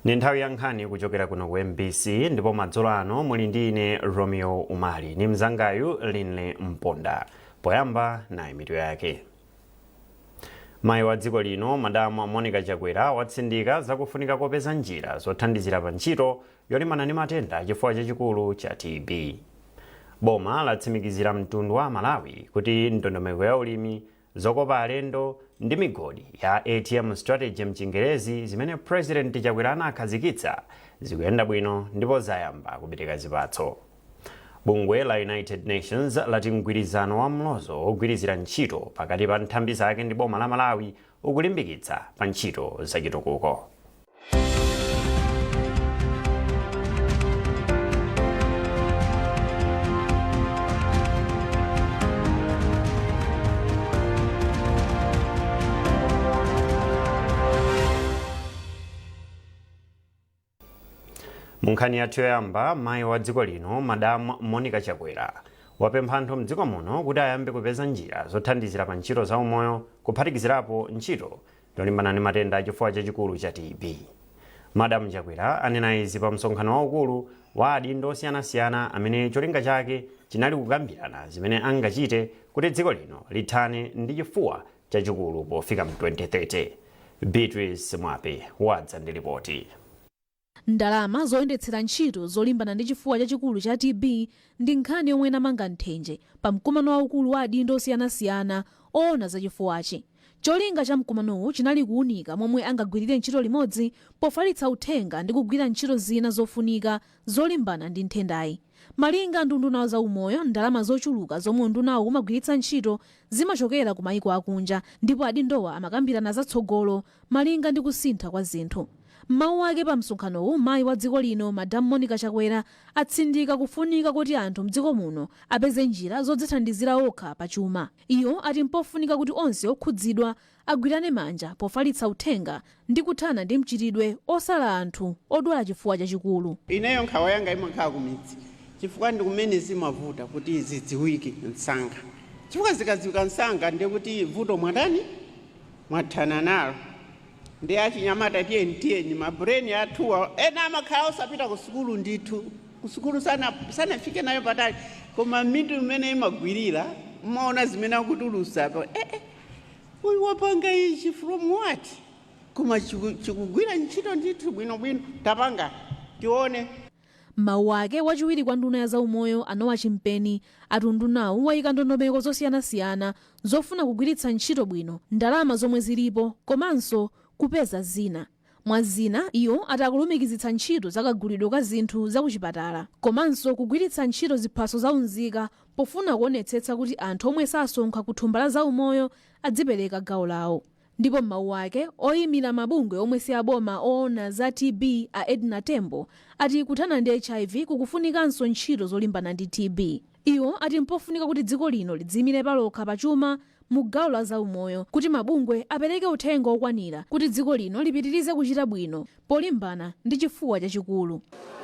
Ni nthawi ya nkhani kuchokera kuno ku MBC, ndipo madzulo ano muli ndi ine Romeo Umali ni mzangayu Linle Mponda. Poyamba, nayi mitu yake. Mayi wa dziko lino, Madamu Monica Chakwera, watsindika zakufunika kopeza njira zothandizira pa ntchito yolimbana ndi matenda achifuwa chachikulu cha TB. Boma latsimikizira mtundu wa Malawi kuti ndondomeko ya ulimi, zokopa alendo ndi migodi ya ATM strategy mchingerezi zimene President Chakwera anakhazikitsa zikuyenda bwino ndipo zayamba kubereka zipatso. Bungwe la United Nations lati mgwirizano wa mlozo wogwirizira ntchito pakati pa nthambi zake ndi boma la Malawi ukulimbikitsa pa ntchito zachitukuko. Mu nkhani yathu yoyamba, mayi wa dziko lino, Madamu Monica Chakwera, wapempha anthu mdziko muno kuti ayambe kupeza njira zothandizira pa ntchito za umoyo, kuphatikizirapo ntchito yolimbana ndi matenda achifuwa chachikulu cha TB. Madamu Chakwera anena izi pa msonkhano waukulu wa adindo osiyanasiyana amene cholinga chake chinali kukambirana zimene angachite kuti dziko lino lithane ndi chifuwa chachikulu pofika mu 2030. Beatrice Mwape wadza ndi ripoti. Ndalama zoyendetsera ntchito zolimbana ndi chifuwa chachikulu cha TB ndi nkhani yomwe inamanga nthenje pa mkumano waukulu wa adindo osiyanasiyana oona za chifuwachi. Cholinga cha mkumanowu chinali kuunika momwe angagwirire ntchito limodzi pofalitsa uthenga ndi kugwira ntchito zina zofunika zolimbana ndi nthendayi. Malinga ndi unduna wa zaumoyo, ndalama zochuluka zomwe undunawu umagwiritsa ntchito zimachokera ku maiko akunja ndipo adindowa amakambirana zatsogolo malinga ndi kusintha kwa zinthu. M'mawu ake pa msonkhanowu, mayi wa dziko lino, Madamu Monica Chakwera, atsindika kufunika koti anthu mdziko muno apeze njira zodzithandizira okha pa chuma. Iwo ati mpofunika kuti onse okhudzidwa agwirane manja pofalitsa uthenga ndi kuthana ndi mchitidwe osala anthu odwala chifuwa chachikulu. Ineyo nkhawa yanga imakhala kumidzi, chifukwa ndi kumene zimavuta kuti zidziwike msanga, chifukwa zikadziwika msanga ndiye kuti vuto mwatani, mwathana nalo. Ndi achinyamata, tiyeni, tiyeni, mabrain athuwa, ena amakhala osapita ku sukulu ndithu, ku sukulu sanafike nayo patali, koma mitu imene imagwirira, mmaona zimene akutulusa apa, uyu wapanga ichi from what? Koma chikugwira ntchito ndithu bwinobwino. Tapanga tione. M'mawu ake, wachiwiri kwa nduna ya zaumoyo a Noah Chimpeni ati undunawu wayika ndondomeko zosiyanasiyana zofuna kugwiritsa ntchito bwino ndalama zomwe zilipo komanso kupeza zina. Mwa zina, iwo ati akulumikizitsa ntchito za kagulidwe ka zinthu zakuchipatala komanso kugwiritsa ntchito ziphaso za unzika pofuna kuonetsetsa kuti anthu omwe sasonkha ku thumba la zaumoyo adzipereka gawo lawo. Ndipo m'mawu ake, oyimira mabungwe omwe si aboma oona za TB a Edna Tembo ati kuthana ndi HIV kukufunikanso ntchito zolimbana ndi TB. Iwo ati mpofunika kuti dziko lino lidziyimire palokha pa chuma mu gawo la zaumoyo kuti mabungwe apereke uthenga okwanira kuti dziko lino lipitirize kuchita bwino polimbana ndi chifuwa chachikulu.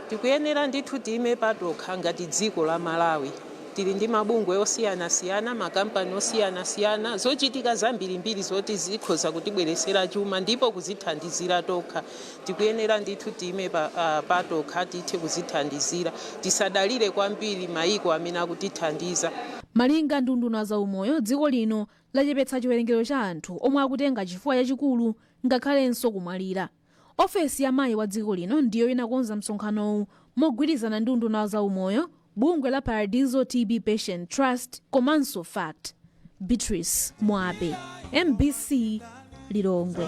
Tikuyenera ndithu tiime patokha ngati dziko la Malawi. Tili ndi mabungwe osiyanasiyana, makampani osiyanasiyana, zochitika zambirimbiri zoti zikhoza kutibweretsera chuma ndipo kuzithandizira tokha. Tikuyenera ndithu tiime patokha tithe kuzithandizira. Tisadalire kwambiri mayiko amene akutithandiza. Malinga ndi unduna wa zaumoyo, dziko lino lachepetsa chiwerengero cha anthu omwe akutenga chifuwa chachikulu ngakhalenso kumwalira. Ofesi ya mayi wa dziko lino ndiyo inakonza msonkhanowu mogwirizana ndi unduna wa zaumoyo, bungwe la Paradiso TB Patient Trust komanso FACT. Beatrice Mwape, MBC, Lilongwe.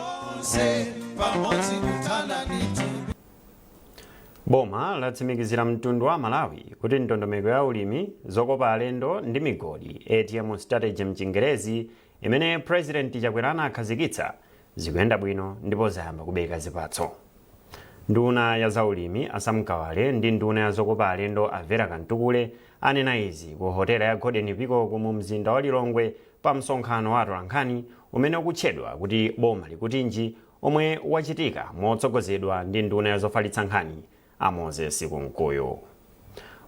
Boma latsimikizira mtundu wa Malawi kuti ndondomeko ya ulimi, zokopa alendo ndi migodi, ATM strategy mchingerezi, imene President Chakwera anakhazikitsa zikuyenda bwino ndipo zayamba kubereka zipatso. Nduna ya zaulimi a Sam Kawale ndi nduna ya zokopa alendo a Vera Kamtukule anena izi ku hotela ya Golden Peacock mu mzinda wa Lilongwe pa msonkhano wa atolankhani umene ukutchedwa kuti Boma Likutinji, omwe wachitika motsogozedwa ndi nduna ya zofalitsa nkhani a Moses Kunkuyu.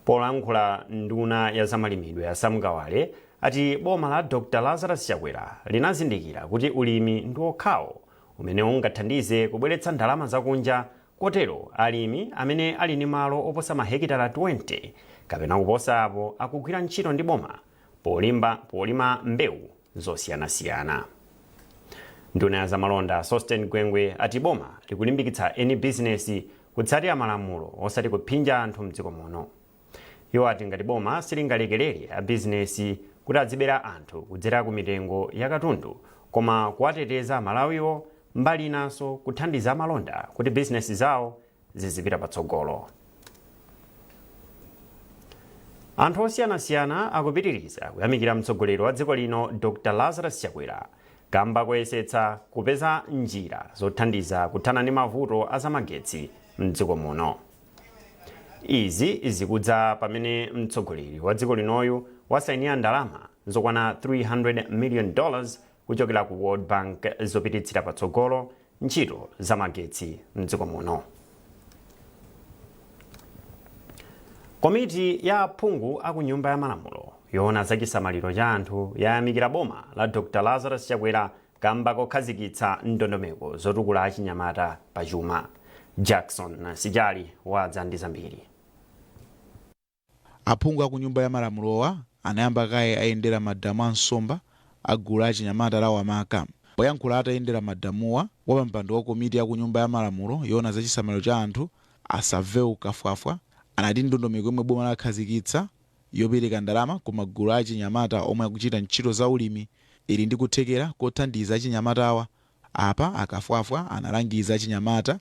Polankhula, nduna ya zamalimidwe a Sam Kawale ati boma la Dr Lazarus Chakwera linazindikira kuti ulimi ndi okhawo umene ungathandize kubweretsa ndalama zakunja. Kotero alimi amene ali ndi malo oposa mahekitala 20 kapena kuposa apo akugwira ntchito ndi boma polima mbewu zosiyanasiyana. Nduna ya zamalonda Sosten Gwengwe ati boma likulimbikitsa eni bizinesi kutsatira malamulo osati kuphinja anthu mdziko muno. Iwo ati ngati boma silingalekerere a bizinesi kuti adzibera anthu kudzera ku mitengo ya katundu, koma kuwateteza Amalawiwo, mbali inanso kuthandiza amalonda kuti bizinesi zawo zizipita patsogolo. Anthu osiyanasiyana akupitiriza kuyamikira mtsogoleri wa dziko lino Dr Lazarus Chakwera kamba koyesetsa kupeza njira zothandiza kuthana ndi mavuto azamagetsi mdziko muno. Izi zikudza pamene mtsogoleri wa dziko linoyu wasayinira ndalama zokwana $300 million kuchokera ku World Bank zopititsira patsogolo ntchito zamagetsi mdziko muno. Komiti ya aphungu aku Nyumba ya Malamulo yoona zachisamaliro cha anthu yayamikira boma la Dr Lazarus Chakwera kamba kokhazikitsa ndondomeko zotukula achinyamata pachuma. Jackson Sijali wadza ndi zambiri. Aphungu aku Nyumba ya Malamulowa anayamba kaye ayendera madamu a nsomba a gulu la achinyamata la Wamaka. Poyankhula atayendera madamuwa, wapampando wa komiti ya ku Nyumba ya Malamulo yoona zachisamaliro cha anthu a Savel Kafwafwa anati ndondomeko yomwe boma lakhazikitsa yopereka ndalama ku magulu a achinyamata omwe akuchita ntchito za ulimi ili ndi kuthekera kothandiza achinyamatawa. Apa a Kafwafwa analangiza achinyamata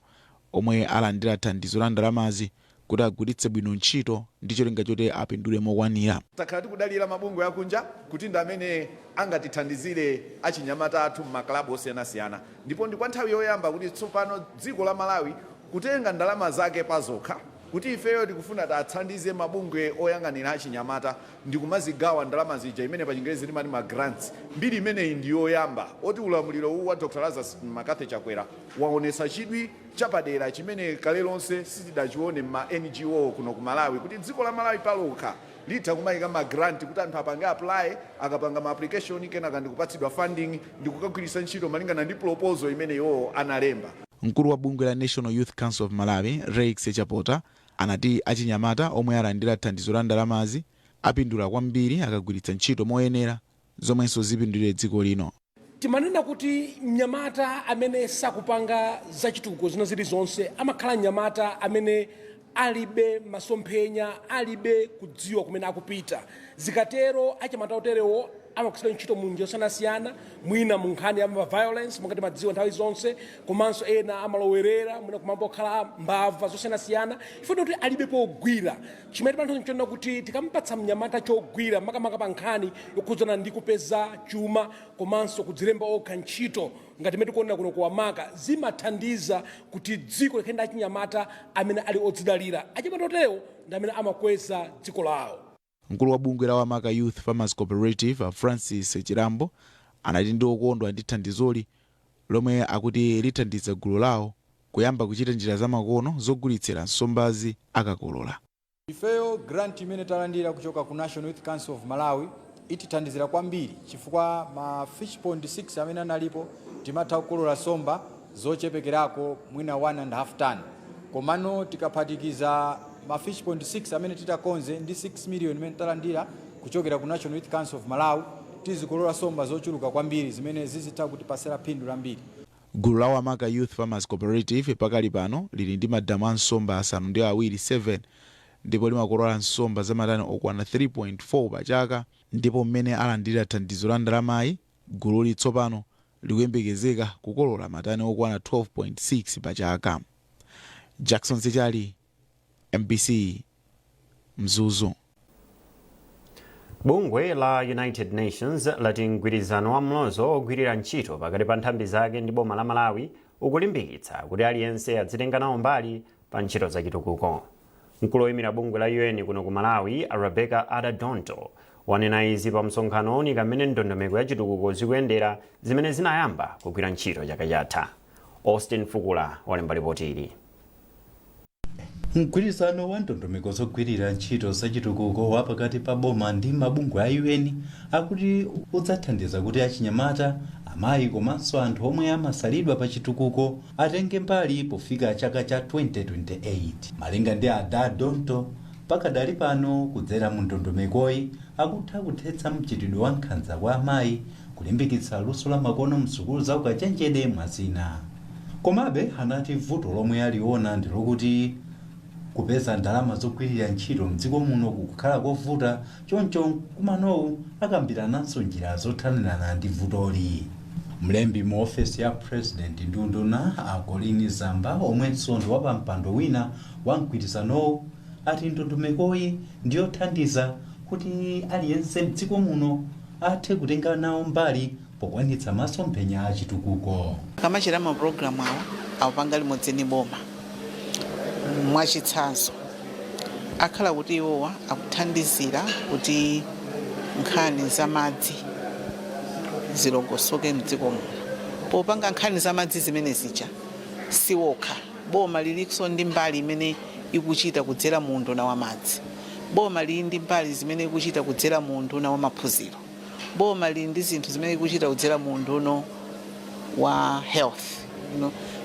omwe alandira thandizo la ndalamazi kuti agwiritse bwino ntchito ndi cholinga choti apindule mokwanira. Takhala tikudalira mabungwe akunja kuti ndi amene angatithandizire achinyamata athu m'makalabu osiyanasiyana, ndipo ndi kwa nthawi yoyamba kuti tsopano dziko la Malawi kutenga ndalama zake pazokha kuti ifeyo tikufuna tathandize mabungwe oyang'anira achinyamata ndi kumazigawa ndalama zija imene pa Chingerezi timati ma grants. Mbiri imeneyi ndi yoyamba oti ulamuliro uwu wa Dr Lazarus McCarthy Chakwera waonetsa chidwi chapadera chimene kale lonse sitidachione ma NGO kuno ku Malawi, kuti dziko la Malawi palokha litha kumayika ma grant kuti anthu apange apply, akapanga ma application kenaka ndikupatsidwa funding ndikukagwiritsa ntchito malingana ndi proposal imene iwowo analemba. Mkulu wa bungwe la National Youth Council of Malawi, Rex Chapota, anati achinyamata omwe alandira thandizo la ndalamazi apindula kwambiri akagwiritsa ntchito moyenera, zomwenso zipindulire dziko lino. Timanena kuti mnyamata amene sakupanga zachitukuko zina zilizonse amakhala mnyamata amene alibe masomphenya, alibe kudziwa kumene akupita. Zikatero achinyamata oterewo amagwiritsidwa ntchito mu njira zosiyanasiyana, mwina mu nkhani ya violence monga timadziwa nthawi zonse, komanso ena amalowerera mwina kumambo okhala mbava zosiyanasiyana chifukwa kuti alibe pogwira. Chimene timanena nchonena kuti tikampatsa mnyamata chogwira, makamaka pa nkhani yokhudzana ndi kupeza chuma komanso kudzilemba okha ntchito ngati imene tikuonera kuno kuWamaka, zimathandiza kuti dziko likhale ndi achinyamata amene ali odzidalira. Achinyamata oterewo ndi amene amakweza dziko lawo. Mkulu wa bungwe la Wamaka Youth Farmers Cooperative, Francis Chirambo, anati ndi okondwa ndi thandizoli lomwe akuti lithandiza gulu lawo kuyamba kuchita njira zamakono zogulitsira nsombazi akakolola. Ifeyo grant imene talandira kuchoka ku National Youth Council of Malawi itithandizira kwambiri, chifukwa ma fish pond 6 amene analipo timatha kukolola somba zochepekerako mwina 1.5 ton, komano tikaphatikiza ma fish pond 6 amene titakonze ndi 6 million imene talandira kuchokera ku National Youth Council of Malawi, tizikolola somba zochuluka kwambiri zimene zizitha kutipasira phindu lambiri. Gulu la Wamaka Youth Farmers Cooperative pakali pano lili ndi madamu a nsomba 7 7 ndipo limakolola nsomba za matani okwana 3.4 pa chaka, ndipo mmene alandira thandizo la ndalamayi, gululi tsopano likuyembekezeka kukolola matani okwana 12.6 pa chaka. Jackson Sechali, MBC, Mzuzu. Bungwe la United Nations lati mgwirizano wa mlozo ogwirira ntchito pakati pa nthambi zake ndi boma la Malawi ukulimbikitsa kuti aliyense adzitenga nawo mbali pa ntchito zachitukuko. Mkulu woyimira bungwe la UN kuno ku Malawi, Rebecca Adda-Dontoh, wanena izi pa msonkhano owunika mmene ndondomeko ya chitukuko zikuyendera zimene zinayamba kugwira ntchito chaka chatha. Austin Fukula walemba ripoti ili. Mgwirizano wa ndondomeko zogwirira ntchito zachitukuko wa pakati pa boma ndi mabungwe a UN akuti udzathandiza kuti achinyamata Amayi komanso anthu omwe amasalidwa pa chitukuko atenge mbali pofika chaka cha 2028. Malinga ndi Ada Donto, pakadali pano kudzera mu ndondomekoyi akutha kuthetsa mchitidwe wa nkhanza kwa amayi, kulimbikitsa luso la makono msukulu za ukachenjede, mwazina. Komabe anati vuto lomwe aliona ndi lokuti kupeza ndalama zogwirira ntchito mdziko muno kukhala kovuta, choncho mkumanowu akambirananso njira zothanirana ndi vutoli. Mlembi mu ofesi ya President ndi unduna, a Colleen Zamba, omwenso ndi wapampando wina wa mgwirizanowu, ati ndondomekoyi ndiyothandiza kuti aliyense mdziko muno athe kutenga nawo mbali pokwanitsa masomphenya a chitukuko. Akamachita mapulogalamu awa, akupanga limodzi ndi boma. Mwachitsanzo, akhala kuti iwowa akuthandizira kuti nkhani za madzi zilongosoke mdziko muno. Popanga nkhani za madzi zimene zija, siwokha, boma lilinso ndi mbali imene ikuchita kudzera mu unduna wa madzi. Boma lili ndi mbali zimene ikuchita kudzera mu unduna wa maphunziro. Boma lili ndi zinthu zimene ikuchita kudzera mu unduna wa health.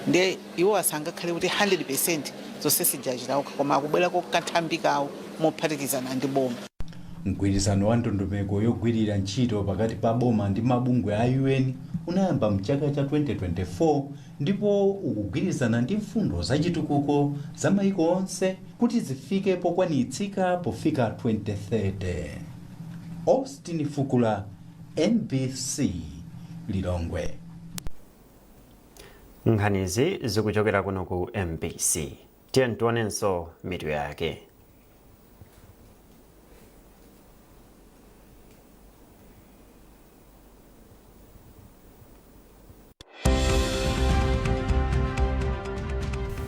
Ndiye iwo asangakhale kuti 100% zonse sijachita okha, koma akubwerako kanthambi kawo mophatikizana ndi boma. Mgwirizano wa ndondomeko yogwirira ntchito pakati pa boma ndi mabungwe a UN unayamba mchaka cha 2024 ndipo ukugwirizana ndi mfundo zachitukuko za maiko onse kuti zifike pokwanitsika pofika 2030. Austin Fukula, MBC, Lilongwe. Nkhanizi zikuchokera kuno ku MBC. Tiye tionenso mitu yake.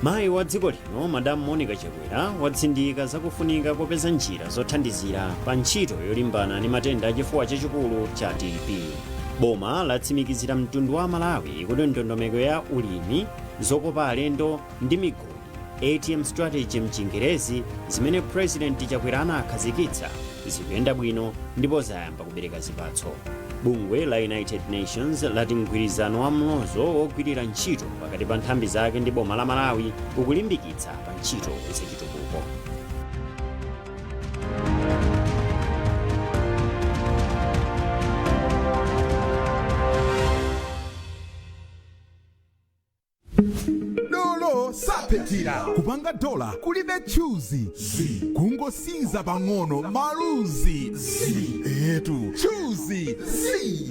Mayi wa dziko lino, Madamu Monica Chakwera, watsindika zakufunika kopeza njira zothandizira pa ntchito yolimbana ndi matenda achifuwa chachikulu cha TB. Boma latsimikizira mtundu wa Malawi kuti ndondomeko ya ulimi, zokopa alendo ndi migodi, ATM strategy mchingerezi, zimene President Chakwera anakhazikitsa zikuyenda bwino ndipo zayamba kubereka zipatso. Bungwe la United Nations lati mgwirizano wa mlozo wogwirira ntchito pakati pa nthambi zake ndi boma la Malawi ukulimbikitsa pa ntchito zachitukuko. Dolo saphetira kupanga dola, kulibe chuzi, kungosinza pang'ono maluzi etu chuzi.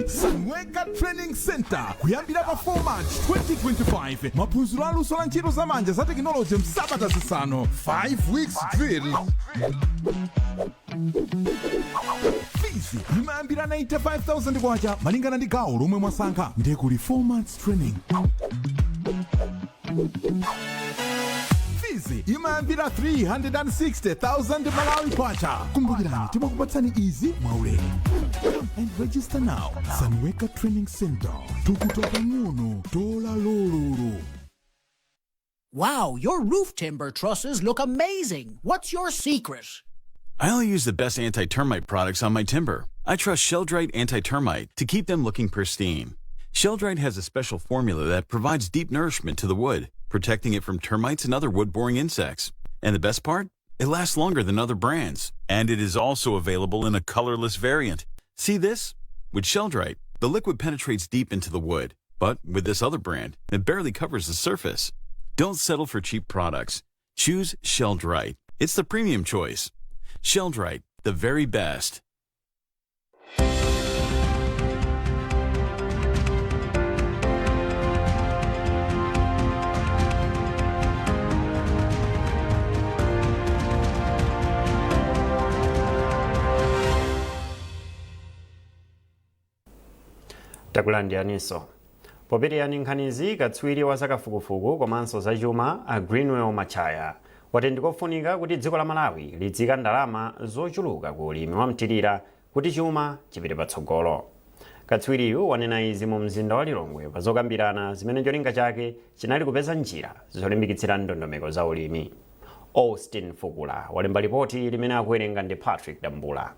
Sunweka Training Center, kuyambira pa 4 March 2025, maphunziro aluso la ntchito zamanja za tekinoloji msabata 5, 5 weeks drill. Fees imayambira 95,000 kwacha malingana ndi gawo lomwe mwasankha. Ndiye kuli 4 months training, fees imayambira 360,000 Malawi kwacha. Kumbukirani, timakupatsani izi mwaulere. Come and register now. Sunweka Training Center, tukuta pang'ono tola lololo. Wow, your roof timber trusses look amazing. What's your secret? I only use the best anti termite products on my timber. I trust Sheldrite Anti Termite to keep them looking pristine. Sheldrite has a special formula that provides deep nourishment to the wood, protecting it from termites and other wood boring insects. And the best part? It lasts longer than other brands. And it is also available in a colorless variant. See this? With Sheldrite, the liquid penetrates deep into the wood, but with this other brand, it barely covers the surface. Don't settle for cheap products. Choose Sheldrite. It's the premium choice. Sheldrite, the very best. Takulandiraninso. Popitiriza nkhanizi, katswiri wa zakafukufuku komanso zachuma, a Greenwell Machaya, wati ndikofunika kuti dziko la Malawi lidzika ndalama zochuluka ku ulimi wa mthirira kuti chuma chipite patsogolo. Katswiriyu wanena izi mu mzinda wa Lilongwe pa zokambirana zimene cholinga chake chinali kupeza njira zolimbikitsira ndondomeko za ulimi. Austin Fukula walemba lipoti limene akuwerenga ndi Patrick Dambula.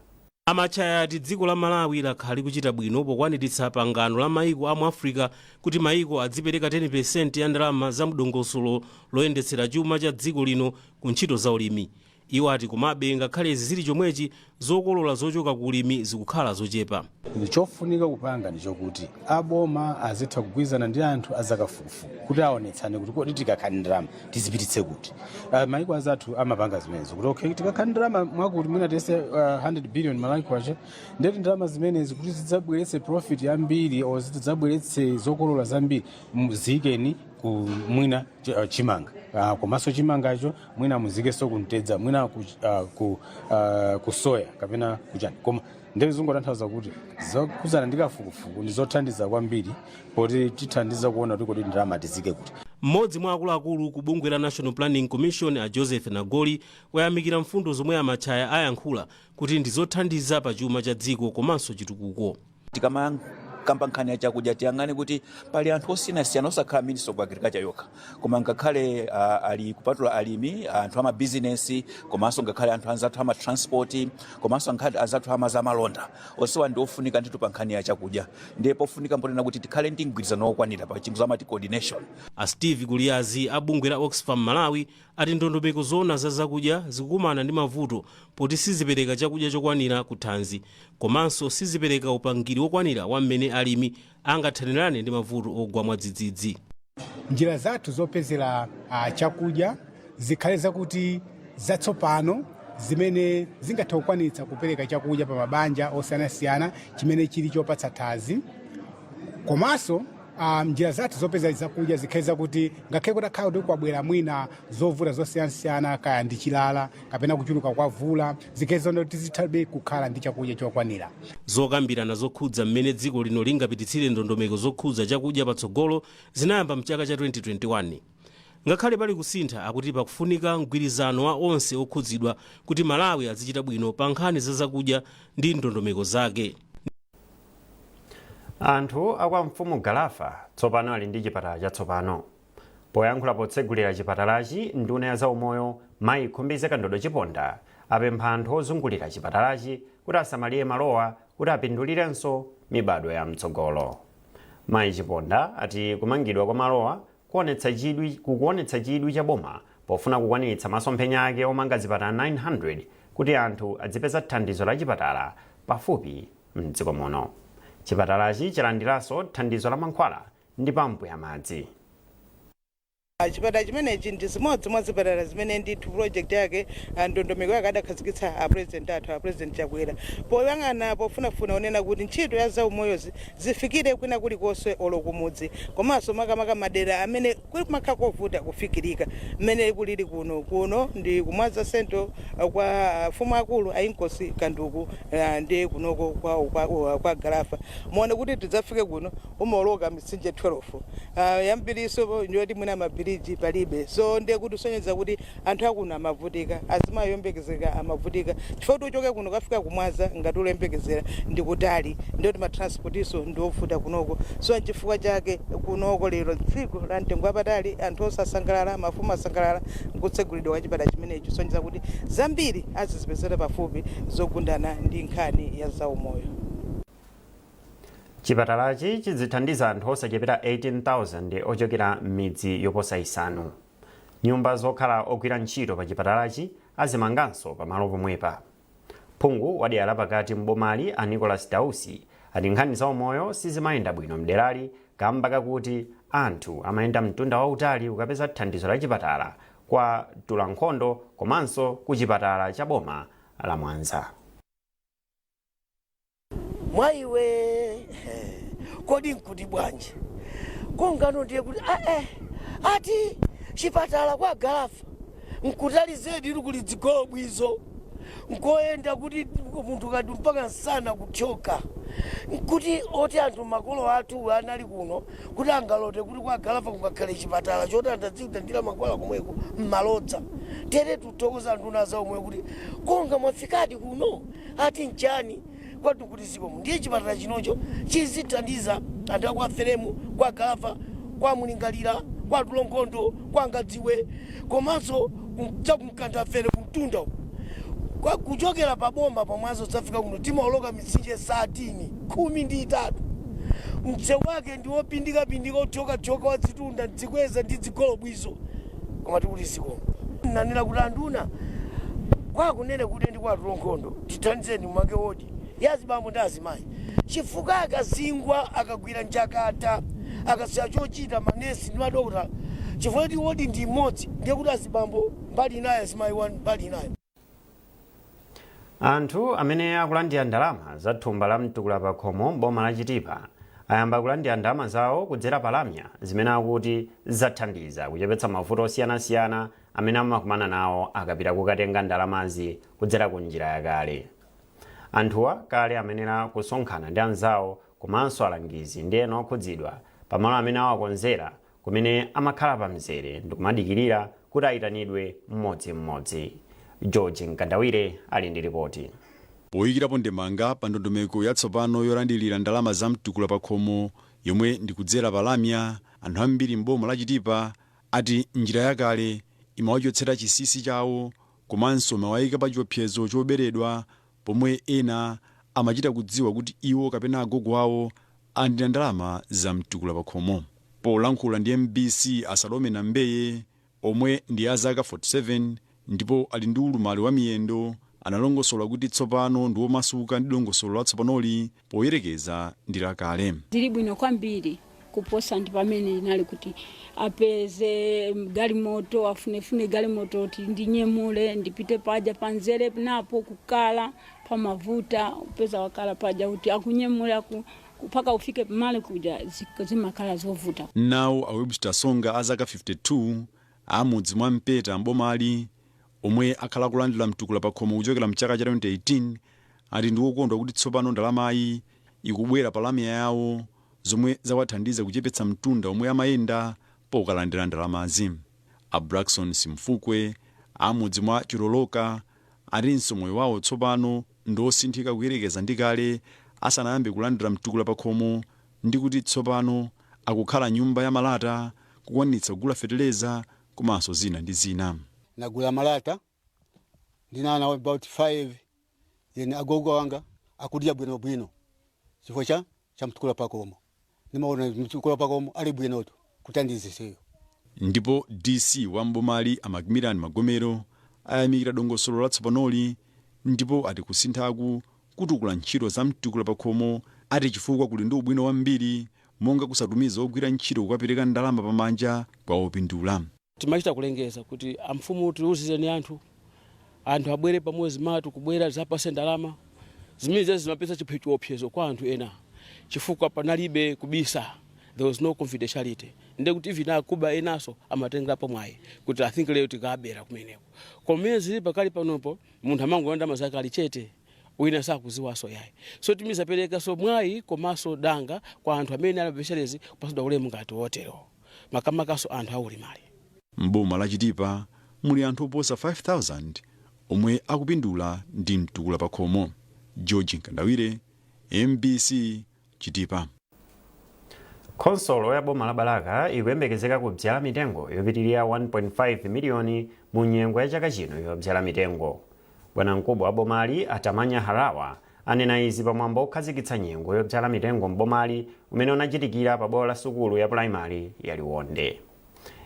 Amachaya ati dziko la Malawi lakhala likuchita bwino pokwaniritsa pangano la maiko a mu Africa kuti maiko adzipereka 10% ya ndalama za mdongosolo loyendetsera chuma cha dziko lino ku ntchito za ulimi. Iwo ati komabe ngakhale izi zili chomwechi, zokolola zochoka ku ulimi zikukhala zochepa. Chofunika kupanga ndi chokuti aboma azitha kugwirizana ndi anthu azakafukufuku kuti aonetsane kuti kodi tikakhala ndalama tizipititse kuti. Maiko azathu amapanga zimenezo kuti okay, tikakhala ndalama mwakuti mwina tese 100 billion Malawi kwacha, ndeti ndalama zimenezi kuti zidzabweretse profit yambiri or zidzabweretse zokolola zambiri, ziyikeni ku mwina chimanga, komanso chimangacho mwina muzikenso kumtedza, mwina ku soya kapena kuchani. Koma ndeti zingotanthauza kuti zokhudzana ndi kafukufuku ndi zothandiza kwambiri poti tithandiza kuona kuti kodi ndalama tizike kuti. Mmodzi mwa akuluakulu ku bungwe la National Planning Commission, a Joseph Nagoli, wayamikira mfundo zomwe Amachaya ayankhula kuti ndi zothandiza pa chuma cha dziko komanso chitukuko. Tikamakamba nkhani ya chakudya, tiyang'ane kuti pali anthu osiyanasiyana, osakhala Ministry of Agriculture yokha, koma ngakhale ali kupatula alimi, anthu amabizinesi, komanso ngakhale anthu anzathu amatransport, komanso ngakhale anzathu amazamalonda. Onsewa ndi ofunika ndithu pa nkhani ya chakudya. Ndiye pofunika mponena kuti tikhale ndi mgwirizano wokwanira, pa ching'zo amati coordination. A Steve Kuliazi a bungwe la Oxfam Malawi ati ndondomeko zona za zakudya zikukumana ndi mavuto poti sizipereka chakudya chokwanira ku thanzi, komanso sizipereka upangiri wokwanira wa mmene alimi angathanirane ndi mavuto ogwa mwadzidzidzi. Njira zathu zopezera chakudya zikhale zakuti zatsopano zimene zingathe kukwanitsa kupereka chakudya pa mabanja osiyanasiyana chimene chili chopatsa thanzi, komanso njira zathu zopeza zakudya zikhale zakuti ngakhale kutakhala kuti kwabwera mwina zovuta zosiyanasiyana, kaya ndi chilala kapena kuchuluka kwa mvula, zikhale zoona kuti tizithabe kukhala ndi chakudya chokwanira. Zokambirana zokhudza mmene dziko lino lingapititsire ndondomeko zokhudza chakudya patsogolo zinayamba mchaka cha 2021. Ngakhale pali kusintha, akuti pakufunika mgwirizano wa onse okhudzidwa kuti Malawi azichita bwino pa nkhani za zakudya ndi ndondomeko zake. Anthu akwa Mfumu Galafa tsopano ali ndi chipatala chatsopano. Poyankhula potsegulira chipatalachi, nduna ya zaumoyo Mayi Khumbize Kandodo Chiponda apempha anthu ozungulira chipatalachi kuti asamalire malowa kuti apindulirenso mibadwo ya mtsogolo. Mayi Chiponda ati kumangidwa kwa malowa kukuonetsa chidwi cha boma pofuna kukwaniritsa masomphenya ake omanga zipatala 900 kuti anthu adzipeza thandizo la chipatala pafupi mdziko muno. Chipatalachi chilandiranso thandizo la mankhwala ndi pampu ya madzi. Chipatala chimenechi ndi zimodzi mwa zipatala zimene ndithu project yake, ndondomeko yake adakhazikitsa a President athu, a President Chakwera, poyang'ana pofunafuna onena kuti ntchito ya zaumoyozi zifikire kwina kulikonse, olo kumudzi, komanso makamaka madera amene kumakhala kovuta kufikirika mmene kulili kuno. Kuno ndi kumwaza Central, kwa mfumu akulu a Inkosi Kanduku, ndi kunoko kwa Galafa. Muone kuti tidzafike kuno umaoloka mitsinje 12, yambiriso ndiyoti mwina mabiriji palibe. So ndiye kuti usonyeza kuti anthu akuno amavutika, azimayi oyembekezeka amavutika, chifukwa kuti uchoke kuno kafika kumwaza ngati ulembekeza ndi kutali, ndiyoti matransportiso ndi ovuta kunoko. So nchifukwa chake kunoko lero tsiku la mtengo wapatali, anthu osasangalala, mafumu asangalala nkutsegulidwa kwa chipatala chimenechi, kusonyeza kuti zambiri azizipezera pafupi zogundana ndi nkhani ya zaumoyo. Chipatalachi chidzithandiza anthu osachepera 18,000 ochokera m'midzi yoposa 5. Nyumba zokhala ogwira ntchito pa chipatalachi azimanganso pamalo pomwepa. Phungu wa dera lapakati mbomali a Nicholas Dausi ati nkhani za umoyo sizimayenda bwino mderali kamba kakuti anthu amayenda mtunda wautali kukapeza thandizo la chipatala kwa Tulankhondo komanso ku chipatala cha boma la Mwanza. Mwaiwe, kodi nkuti bwanji kungano? Ndiye kuti ati chipatala kwa Galafa nkutali zedi, ili kuli dzigolobwizo, nkoyenda kuti munthu kati mpaka msana kuthyoka. Nkuti oti anthu makolo athu anali kuno kuti angalote kuti kwa Galafa kungakhale chipatala choti anthu adzikutandira mankhwala komweko mmalodza. Tere tuthokoza anduna zaumoyo kuti konga mwafikadi kuno, ati nchani kwathu kuti zikomo. Ndiye chipatala chinocho chizithandiza anthu akwa Feremu, kwa Galafa, kwa Mlingalira, kwa Tulonkhondo, kwa Ngadziwe, komanso chakumkanda Fere kumtunda uku. Kwa kuchokera pa boma pamwazo zafika kuno timaoloka mitsinje 13, 13. Msewu wake ndi wopindikapindika, othyokathyoka, wazitunda ndizikweza ndi dzigolobwizo, koma tikuti zikomo. Nanena kuti anduna kwakunene kuti ndi kwatula nkhondo, tithandizeni mwake wodi yazibambo ndi azimayi, chifukwa akazingwa, akagwira njakata, akasiya chochita manesi ndi madokota, chifukwa kuti wodi ndi imodzi, ndiye kuti azibambo mbali inayo, azimayi wanu mbali inayo. Anthu amene akulandira ndalama za thumba la mtukula pakhomo boma la Chitipa ayamba kulandira ndalama zawo kudzera pa lamya, zimene akuti zathandiza kuchepetsa mavuto osiyanasiyana amene amakumana nawo akapita kukatenga ndalamazi kudzera ku njira yakale. Anthuwa kale amenera kusonkhana ndi anzawo komanso alangizi ndi ena okhudzidwa pamalo amene awakonzera, kumene amakhala pamzere ndikumadikirira kuti ayitanidwe mmodzimmodzi. George Mkandawire ali ndi ripoti. Poyikirapo ndemanga pa ndondomeko yatsopano yolandilira ndalama za mtukula pakhomo yomwe ndikudzera pa lamya, anthu ambiri m'boma la Chitipa ati njira yakale imawachotsera chinsinsi chawo komanso imawayika pa chiopsezo choberedwa, pomwe ena amachita kudziwa kuti iwo kapena agogo awo alandira ndalama za mtukula pakhomo. Polankhula ndi MBC, a Salome Nambeye, omwe ndi a zaka 47 ndipo ali ndi ulumali wa miyendo, analongosola kuti tsopano ndi womasuka ndi dongosolo latsopanoli poyerekeza ndi lakale. Zili bwino kwambiri kuposa ndi pamene inali kuti apeze galimoto, afunefune galimoto kuti ndinyemule ndipite paja panzere, napo kukala pamavuta, upeza wakala paja kuti akunyemula mpaka ufike pamalo kuja, zimakhala zovuta. Nawo a Webster Songa, a zaka 52, amudzi mwa Mpeta mbomali, omwe akhala kulandira mtukula pakhomo kuchokera mchaka cha 2018, ati ndi wokondwa kuti tsopano ndalamayi ikubwera pa lamya yawo, zomwe zawathandiza kuchepetsa mtunda omwe amayenda pokalandira ndalamazi. A Braxon Simfukwe, amudzi mwa Chiloloka, atinso moyo wawo tsopano ndi osinthika kuyerekeza ndi kale asanayambe kulandira mtukula pakhomo, ndi kuti tsopano akukhala nyumba ya malata, kukwanitsa kugula feteleza komanso zina ndi zina. Nagula malata, ndinana about 5, then agogo wanga akudya bwinobwino chifukwa cha mtukula pakomo. Nimaona mtukula pakomo ali bwinotu kutandizisiyo. Ndipo DC wa mbomali, a Macmillan Magomero, ayamikira dongosolo latsopanoli ndipo ati kusinthaku kutukula ntchito za mtukula pakhomo, ati chifukwa kuli ndi ubwino wambiri monga kusatumiza ogwira ntchito kukapereka ndalama pamanja kwa opindula. Timachita kulengeza kuti amfumu tiuzizeni anthu, anthu abwere pamodzi, matu kubwera zapase ndalama zimene zimapeza chiopsezo kwa anthu ena, chifukwa panalibe kubisa, there was no confidentiality, ndiye kuti even akuba enaso amatengerapo mwayi kuti I think lero tikabera kumeneko. Koma zili pakali panopo, munthu amangoona ndalama zake ali chete, wina sakuziwaso yayi. So timizapereka so mwayi komanso danga kwa anthu amene ali beneficiaries kupasidwa ulemu ngati wotero, makamakaso anthu aulimali. Mboma la Chitipa muli anthu oposa 5000 omwe akupindula ndi mtukula pakhomo. George Nkandawire, MBC, Chitipa. Khonsolo ya boma la Balaka ikuyembekezeka kudzala mitengo yopitirira 1.5 miliyoni mu nyengo ya chaka chino yodzala mitengo. Bwanamkubwa wa bomali, Atamanya Harawa, anena izi pamwambo okhazikitsa nyengo yodzala mitengo mbomali umene unachitikira pa bwalo la sukulu ya pulaimali ya Liwonde.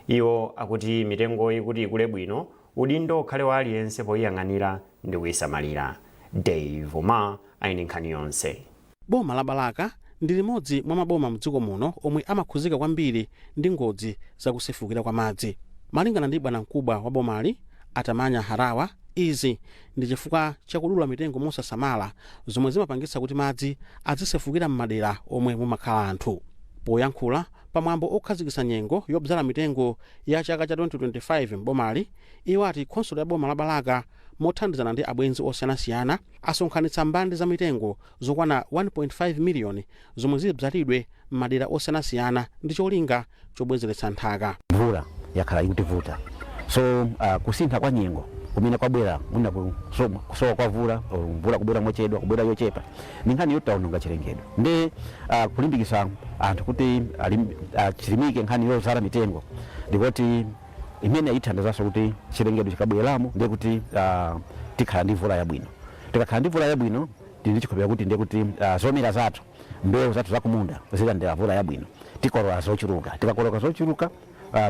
Iwo akuti mitengoyi kuti ikule bwino, udindo ukhale wa aliyense poyiyang'anira ndi kuyisamalira. Dave Omar ali ndi nkhani yonse. Boma la Balaka ndi limodzi mwa maboma mdziko muno omwe amakhuzika kwambiri ndi ngozi zakusefukira kwa madzi. Malingana ndi bwanamkubwa wa bomali, Atamanya Harawa, izi ndi chifukwa chakudula mitengo mosasamala, zomwe zimapangitsa kuti madzi azisefukira m'madera omwe mumakhala anthu. Poyankhula pamwambo okhazikitsa nyengo yobzala mitengo ya chaka cha 2025 mbomali, iwo ati khonsolo ya boma la Balaka mothandizana ndi abwenzi osiyanasiyana asonkhanitsa mbande za mitengo zokwana 1.5 miliyoni zomwe zidzalidwe m'madera osiyanasiyana ndi cholinga chobwezeretsa nthaka. Mvula yakhala ikutivuta, so kusintha kwa nyengo kumene kwabwera, mwina kusowa kwa mvula, or mvula kubwera mochedwa, kubwera yochepa, ndi nkhani yoti taononga chilengedwe. Ndi kulimbikitsa anthu kuti chilimike nkhani yozala mitengo, ndikoti imene ithandizanso kuti chilengedwe chikabweramo, ndiye kuti Tikhala ndi mvula yabwino. Tikakhala ndi mvula yabwino, tili ndi chikhulupiriro kuti ndiye kuti zomera zathu, mbewu zathu zakumunda zilandira mvula yabwino, tikolola zochuluka. Tikakolola zochuluka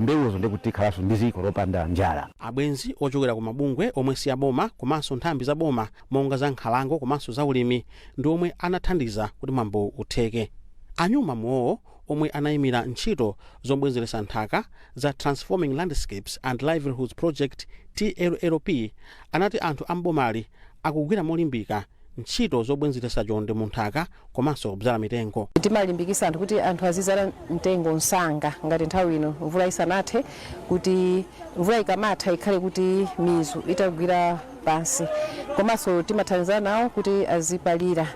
mbewuzo, ndiye kuti tikhalanso ndi dziko lopanda njala. Abwenzi ochokera ku mabungwe omwe si aboma komanso nthambi za boma monga za nkhalango komanso za ulimi ndi omwe anathandiza kuti mwambo utheke. Anyuma muwowo omwe anayimira ntchito zobwezeretsa nthaka za Transforming Landscapes and Livelihoods Project, TLLP, anati anthu ambomali akugwira molimbika ntchito zobwezeretsa chonde mu nthaka komanso kubzala mitengo. Timalimbikitsa anthu kuti anthu azizala mtengo msanga ngati nthawi ino mvula isanathe, kuti mvula ikamatha ikhale kuti mizu itagwira pansi. Komanso timathandizana nawo kuti azipalira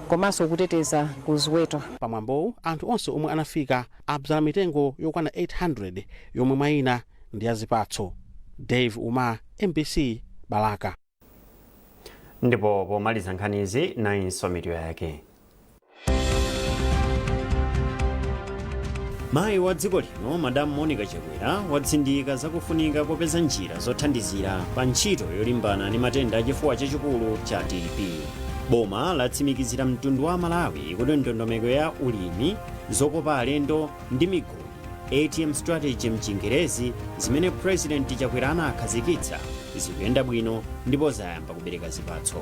komanso kuteteza ku ziweto. Pamwambowu anthu onse omwe anafika abzala mitengo yokwana 800 yomwe mwayina ndi yazipatso. Dave Uma, MBC, Balaka. Ndipo pomaliza nkhanizi, nayinso mitu yake. Mayi wa dziko lino, Madamu Monica Chakwera, watsindika zakufunika kopeza njira zothandizira pa ntchito yolimbana ndi matenda achifuwa chachikulu cha TB. Boma latsimikizira mtundu wa Malawi kuti ndondomeko ya ulimi, zokopa alendo ndi migodi, ATM strategy mchingerezi, zimene President Chakwera anakhazikitsa zikuyenda bwino ndipo zayamba kubereka zipatso.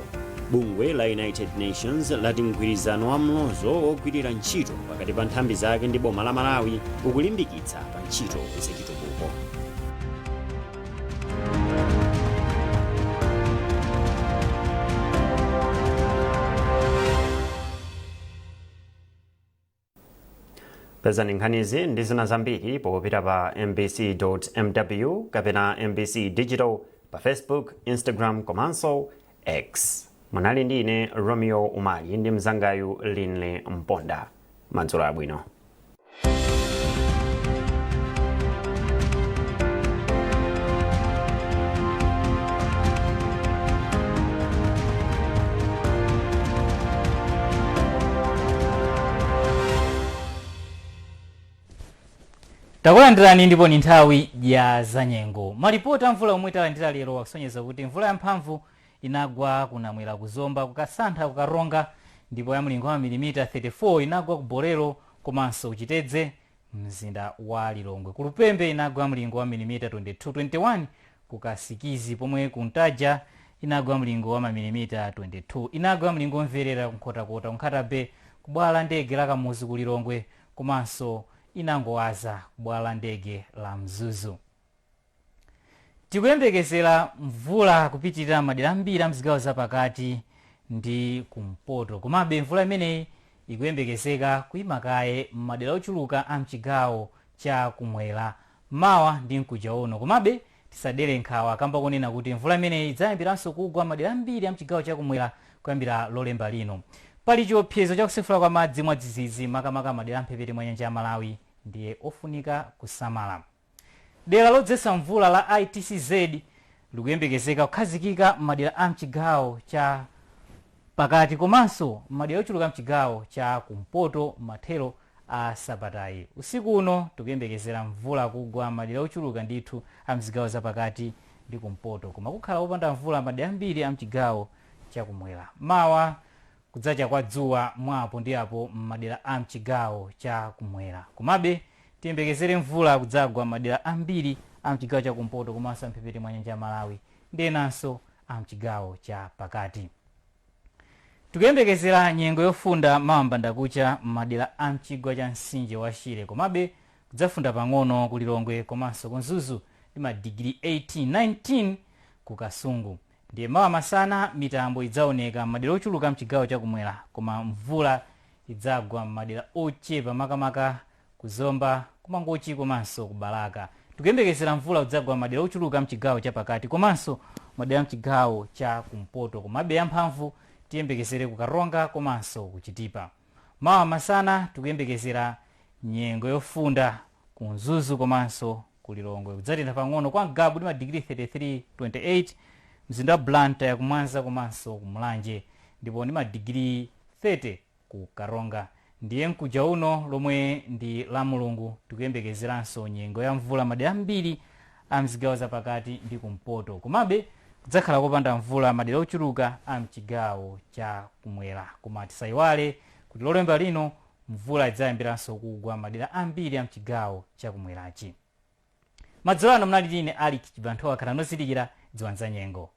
Bungwe la United Nations lati mgwirizano wa mlozo wogwirira ntchito pakati pa nthambi zake ndi boma la Malawi ukulimbikitsa pa ntchito zachitukuko. Pezani nkhanizi ndi zina zambiri popita pa mbc.mw kapena MBC Digital pa Facebook, Instagram komanso X. Munali ndi ine Romeo Umali ndi mzangayu Linle Mponda. Madzulo abwino. Takulandirani ndipo ni nthawi ya zanyengo. Malipoti a mvula omwe talandira lero akusonyeza kuti mvula yamphamvu inagwa kunamwera, kuzomba, kukasantha, kukaronga, ndipo ya mlingo wa milimita 34 inagwa ku Bolero komanso kuchitedze mzinda wa Lilongwe. Ku Lupembe inagwa mlingo wa milimita 22, 21 ku Kasikizi, pomwe ku Ntaja inagwa mlingo wa mamilimita 22. Inagwa mlingo omverera ku Nkhotakota, ku Nkhata Bay, ku bwalo la ndege la Kamuzu ku Lilongwe, komanso inangowaza ku bwalo la ndege la Mzuzu. Tikuyembekezera mvula kupitirira madera ambiri a mzigawo zapakati ndi kumpoto. Komabe mvula imeneyi ikuyembekezeka kuyima kaye m'madera ochuluka a mchigawo cha kumwera mawa ndi mkuja uno. Komabe tisadere nkhawa kamba konena kuti mvula imeneyi idzayambiranso kugwa madera ambiri a mchigawo cha kumwera kuyambira Lolemba lino. Pali chiopsezo chakusefukira kwa madzi mwadzidzidzi makamaka madera amphepete mwa nyanja ya Malawi, ndiye ofunika kusamala. Dera lodzetsa mvula la ITCZ likuyembekezeka kukhazikika m'madera a mchigawo cha pakati komanso m'madera ochuluka mchigawo cha kumpoto mathero a sabatayi. Usiku uno tikuyembekezera mvula kugwa madera ochuluka ndithu a mzigawo zapakati ndi kumpoto, koma kukhala wopanda mvula madera ambiri a mchigawo chakumwera. Mawa kudzacha kwa dzuwa mwapo ndi apo m'madera a mchigawo cha kumwera. Komabe tiyembekezere mvula kudzagwa madera ambiri a mchigawo cha kumpoto komanso amphepete mwa nyanja ya Malawi ndi enanso a mchigawo cha pakati. Tikuyembekezera nyengo yofunda mawa mbandakucha m'madera a mchigwa cha mtsinje wa Shire. Komabe kudzafunda pang'ono ku Lilongwe komanso ku Mzuzu ndi madigiri 18, 19 ku Kasungu. Ndiye mawa masana mitambo idzaoneka m'madera ochuluka mchigawo chakumwera, koma mvula idzagwa m'madera ochepa makamaka ku Zomba, ku Mangochi komanso ku Balaka. Tikuyembekezera mvula kudzagwa madera ochuluka mchigawo chapakati komanso madera mchigawo cha kumpoto, komabe yamphamvu tiyembekezere ku Karonga komanso ku Chitipa. Mawa masana tikuyembekezera nyengo yofunda ku Mzuzu komanso ku Lilongwe. Kudzatentha pang'ono kwa Ngabu ndi madigiri 33, 28 mzinda wa Blantyre, ku Mwanza komanso ku Mulanje, ndipo ndi madigiri 30 ku Karonga. Ndiye mkuja uno lomwe ndi la Mulungu tikuyembekezeranso nyengo ya mvula madera ambiri a mzigawo zapakati ndi kumpoto. Komabe Kudzakhala kopanda mvula madera ochuluka a mchigawo cha kumwera, koma tisayiwale kuti Lolemba lino mvula idzayambiranso kugwa madera ambiri a mchigawo cha kumwerachi. Madzulo ano munali ndine Alik Chibanthowa. Khalani ozindikira, dziwani za nyengo.